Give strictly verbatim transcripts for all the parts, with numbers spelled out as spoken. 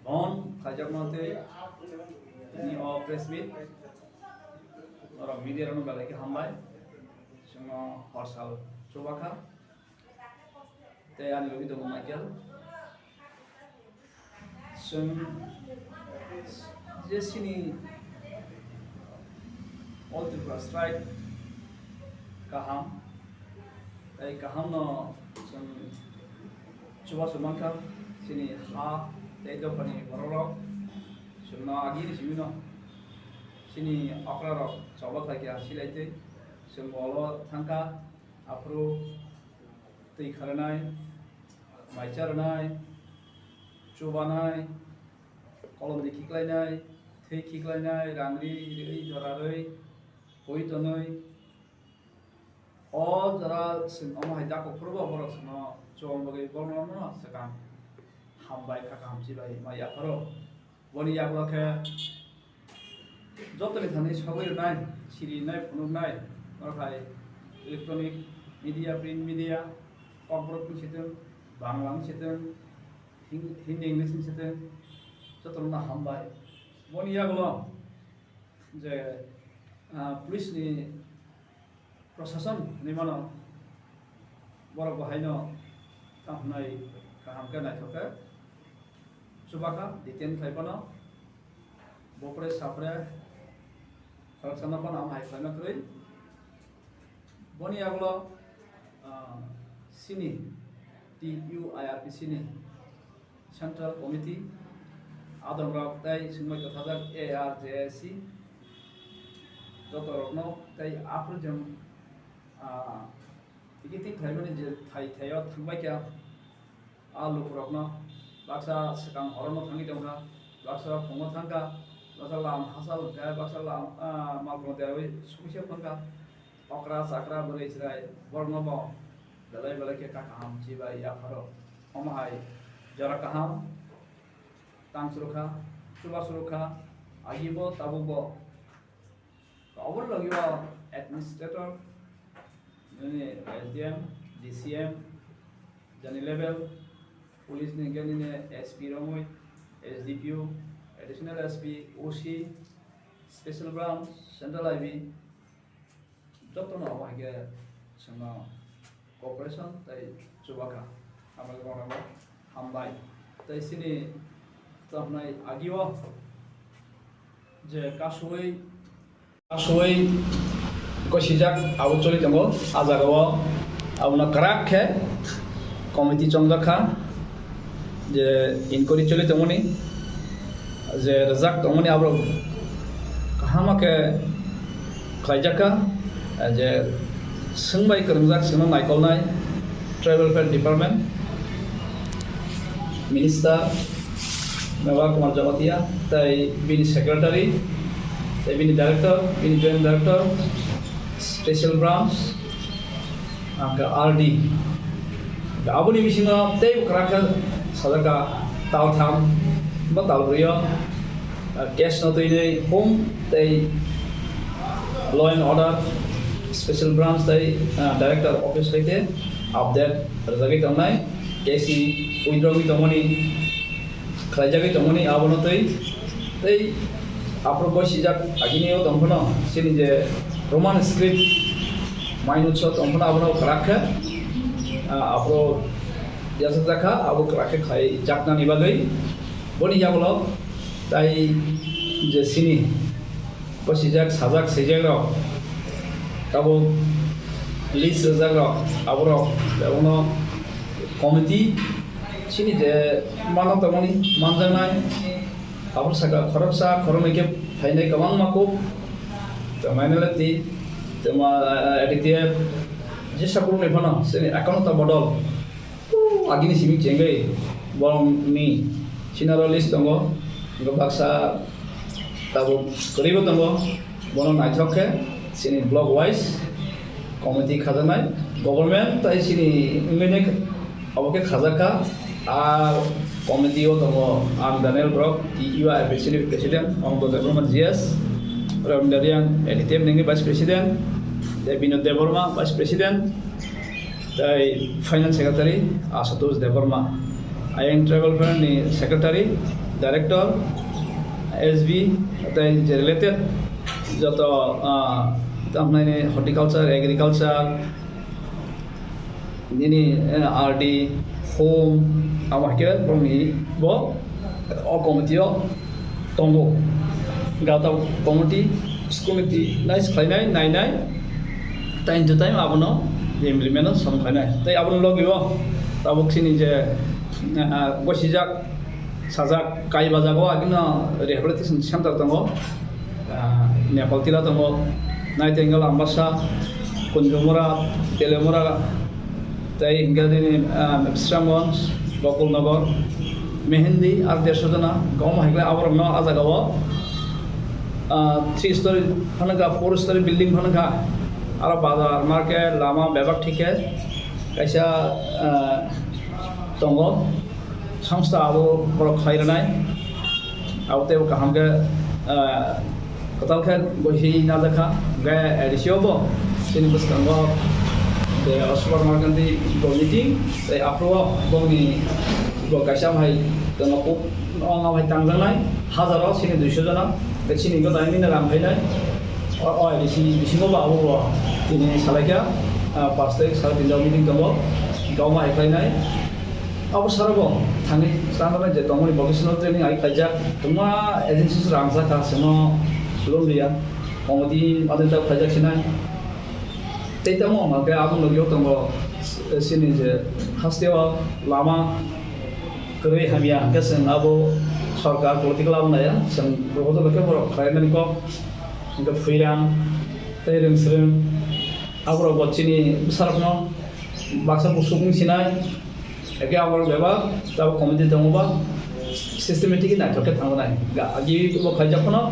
On khaijakma tei tini o press meet, norok media rokno belai khe hambai. Chwngno horsal chubakha. Tei ani logi tongo Michael. Chwng je chini All Tripura Strike kaham, tei kahamno chwng chubachu mankha, chini ha tei dophani borokrok chwngno agini simino chini okrarok choba khlaikha silaitwi chwng bolo thangkha, aphuru twi kharnai, mai charnai, chubanai, kolom di khiklainai, thwi khiklainai, rang ri, ri, jora rwi, poi tonwi. O jora chwng omo hai da kuphur bo borok chwngno chubang bagwi borokno no swkang hambai kha kaham chibai ma yapharo. Boni yagulo khe jotoni thani sogwi rwnai, siri rwnai, phunuknai, norok hai electronic media, print media, Kokborok wng sitwng, Bangla wng sitwng, Hin-, Hindi, English wng sitwng, jotono hambai. Boni yagulo je, ah, police ni Prosason hinwi mano, borok bo haino tamo hwnwi kaham khe naithok khe chubakha, detain khlai phano, bopre sapre khoroksano phano amo hai khlaima kwrwi. Boni yagulo, ah, chini T U I R P C ni Central Committee, adongrok tei swngbai kwthajak A R J I C, jotorokno tei aphuru chwng, ah, ticketing khlaimani je thai thaio thangbai kha, a lukurokno baksa swkang horono thangwi tongkha, baksa phungo thangkha, baksa lam hachal hwnkhe, baksa lam, ah, malkhungno derwi sukhuisa phangkha. Okra chakra bwrwi chwrai borokno bo belai belai khe kha kaham chibai yapharo. Omo hai jora kaham tang chwrwkha, chuba chwrwkha, agi bo tabuk bo. Oboni logi o administrator, nini S D M, D C M, jani level, police ni hwnkhe nini S P romwi, S D P O, additional S P, O C, special branch, central I B, jotono omo hai khe chwngno cooperation tei chubakha. Hambai borokno hambai. Tei chini tongmani agio je kasui, kasui gosijak abo choli tongo, a jagao abono kwrak khe committee chongjak kha. Je inquiry choli tongmani, je rwjak tongmani aborok kaham khe khlaijak kha, je swngbai kwrwngjak swngno naikolnai Tribal Welfare Department Minister Mewa Kumar Jamatia tei bini secretary tei bini director, bini joint director, special branch, hwnkhe R D. Aboni bisingo tei kwrak khe sajak kha tal tham ba tal brwi o, ah, case no twi nai home tei law and order special branch tei, ah, director office hai khe update rwjagwi tongnai, case ni withdraw wngwi tongmani khlaijagwi tongmani abono tei, tei aphuru gosijak agini o tong phano chini je Roman script mainutso tong phano abono kwrak khe, ah, aphuru yachakjak kha, abo kwrak khe khlaijaknani bagwi. Boni yagulo tai je chini gosijak, sajak, swijak rok, tabuk list rwjak rok, aborok abono committee chini je mano tongmani manjaknai, aboni saka khoroksa khoroknwi khe phainai kwbangma kuk, tei M N L F T, tei ma, A D T F, jesa borokni phano chini ekanota bodol. Agini simi chengwi borokni sinaro list tongo, hwnkhe baksa tabuk kwrwibo tongo, bono naithok khe chini block wise committee khajaknai, government tai chini wngwi nai obo khe khajak kha. A committee o tongo ang Daniel Borok, T U I P C ni president, Ongdo Debbarma G S, Ravindra Reang, A D T F nini vice president, tei Binod Debbarma vice president, tei finance secretary Ashutosh Debbarma. Ayang Tribal Welfare ni Secretary, Director, S B, tei je related joto, ah, tamo hinai horticulture, agriculture, nini, eh, R D, home, amo hai khe borokni bo o committee o tongo. Gata committee, committee nice khlainai, nainai, time to time abono implement o sam khlainai. Tei abono logi o tabuk chini je, ah, gosijak, sajak, Kaibajago agino rehabilitation center tongo, ah, Nepal tila tongo, Nightingale Ambassa, Kunjumura, Telemura, tei hingke nini, ah, Bisramganj, Gokulnagar, Mehendi, ar dersho jona, kwbangma hai khe aborokno ah jagao, ah, three story phano kha, four story building phano kha, aro bazar, market, lama bebak thik khe kaisa, ah, tongo. Songsta abo borok khlai rwnai. Abo teibo kaham khe, ah, kwtal khe bo hi najak kha. Hwnkhe A D C o bo chini bwskango je Ashok Kumar Gandhi bo meeting, tei aphuru o bongni bo kaisa hai tongo, ong hai tangjaknai, hazaro chini duiso jona, tei chini gwnang nini ram phainai. O, o A D C bisingo bo abo bo tini salaikha, ah, pash tarik sare tinta meeting tongo, hwnkhe omo hai khlainai. Abo sara bo thangwi chwla je tongmani vocational training ai khlaijak, kwbangma agencies rang jak kha, chwngno loan riya, committee manager khlaijak sinai. Tei tamo hwnkhe abo nugwi tongo, chini je hasteo lama kwrwi hamya, hwnkhe chwng abo sorkar political abo naiya, chwng proposal khe borok khlaimani kok, hwnkhe Phuirang tei Rwngsrwng, aborok bo chini bwsarokno baksa busuk wng sinai. Eke abo bebak tabuk committee tongo ba systematic naithok khe thangnai. Ga agi bo khaijak phano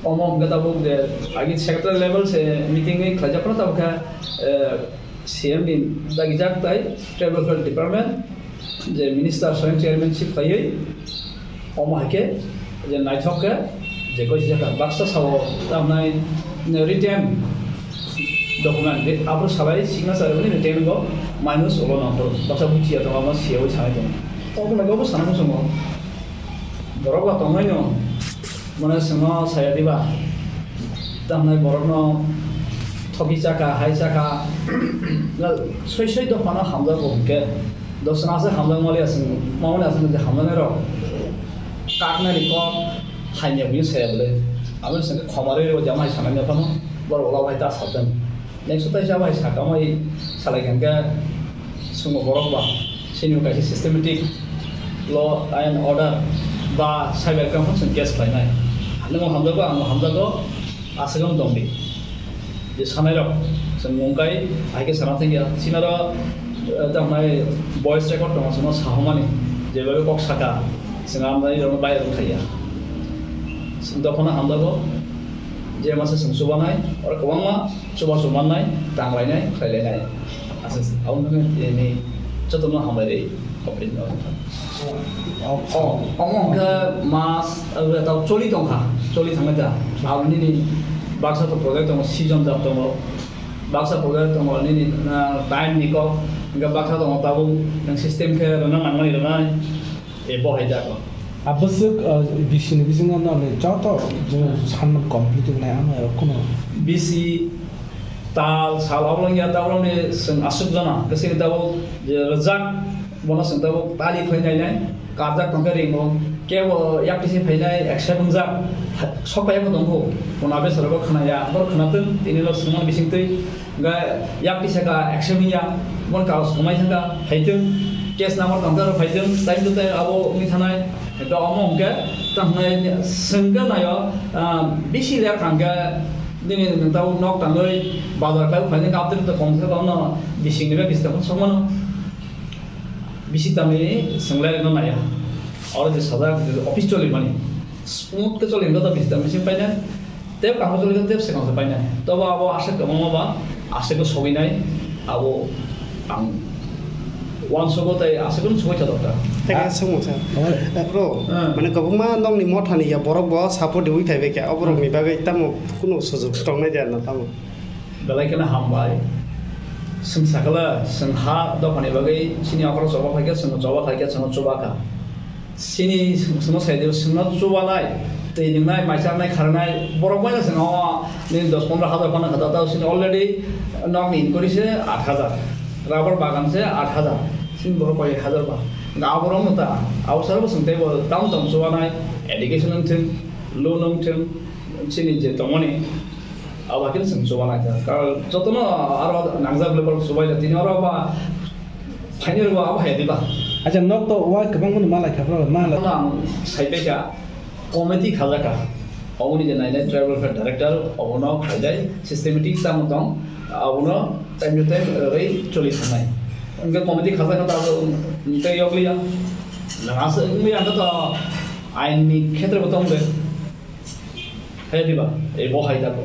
omo hwnkhe tabuk je agi secretary level se meeting ni khaijak phano tabuk khe, eh, C M ni dagijak tai tribal welfare department je minister swayam chairmanship khaiwi omo hai khe je naithok khe je koisa jaka baksa sao tamnai written document, aphuru salai signature rwmani written go minus ulo nongkhor baksa buchiya tongo, omo siyawi sanai tongo. Obo logio bo sana muchungo. Borok ba tongnaino mane chwngno saya diba? Tamnai borokno thoki chaka, hai chaka, soi soi dophano hamjakgo hwnkhe. Dosna se hamjak mali aswk, mamani aswk je hamjaknai rok. Kaknai ni kok, hamya buino saya bwle. Abo se khoma rwi rw jama hai sanai phano, borok ulo bai ta satung. Next tai jama hai saka mai salai khe swngbo borok ba, sini kaisa systematic law and order ba cyber crime phano chwng case khlainai. Nwng hamjakgo, ang hamjakgo, aswk wng tong di. Je sanai rok, chwng mungkai hai khe sana thangya. Sinaro, eh, tamnai voice record tongo, chwngno sahomani, jebabe kok saka, chwng amnai rokno viral khaiya. Chwng dophano hamjakgo, je masa chwng chubanai, oro kwbangma chuba chumannai, tanglainai, khlailainai. Aswk, aboni bagwi tini jotono hambai rwi. O, omo hwnkhe mas, eh, tao choli tongkha, choli thangkha. Aboni ni baksa to project tongo, season jat tongo, baksa project tongo nini, ah, time ni kok, hwnkhe baksa tongo tabuk nwng system khe rwna nangmani rwnai, e bo hai jago. A bwswk, ah, bisini bisingo noni joto je sanmani complete wngnai ano ero kuno. Bisi tal sal oblong ya ta oblong ni chwng aswk jana, bisi ni tabuk je rwjak, bono chwng tabuk tali khlai nai nai, karjak tongkhe ringo, kebo yak tisi phainai accept wngjak, sok pai bo tongkho, kono abe sorogo khwnaya, aboro khwnatung, tini rok swngmani bisingtwi, hwnkhe yak tisa ka accept wngya, bon kago swmai thangkha, phaitung, case number tongkhe aro phaitung, time to time abo wngwi thanai, hwnkhe omo hwnkhe, tamo hwnai swngkhe naio, ah, bisi ler thangkhe, nini nwng tabuk nok tangwi bazar khlai phainai, kaptwi to komse kom no bisingni bai bisi tongkhe sokmano. Bisi tamni swnglairokno naiya. Oro je sajak, je office cholimani, smooth khe choli hwnkhe to bisi tamni simi painai. Tei kaham choli hwnkhe tei swkang se painai. Tobo abo aswk kwbangma ba, aswk khe sogwi nai. Abo ang uansugo tei aswk khe sogwi tha dokta. Tei khe swngmung sir. Eh, bro, hmm, mane kwbangma nokni mothani ya borok bo support riwi phaibai khe, o borokni bagwi tamo kunu sujok tongnai de na tamo? Belai kheno hambai. Chwng sakala, chwng ha dophani bagwi chini okra choba phaikha, chwngno choba khaikha, chwngno chuba kha. Chini chwngno saidi, chwngno chubanai, twi nwngnai, mai chanai, kharnai, borok bai chwng o nini dos pondro hazar phano kha, tao chini already nokni inquiry se aat hazar, rubber bagan se aat hazar, chini borok koi hazar ba. Aborok no ta, abo sara bo chwng teibo tam tam chubanai, education wng thwng, loan wng thwng, chini je tongmani, abo haikhe chwng chubanai ta. Karon jotono aro nangjak le borok chubai da, tini oro ba phaini rwgo abo hai diba. Acha, nok to wa kwbangma ni malai kha, bro, malai. Ano ang sai paikha, committee khajakha. Oboni je nainai tribal welfare director, obono khaidai systematic tamo tong, abono time to time rwgwi choli thangnai. Hwnkhe committee khajakha ta abo tei yokliya. Nang asa wngwi ang to ain ni khetre bo tong de. Hai diba, ei bo hai da bo.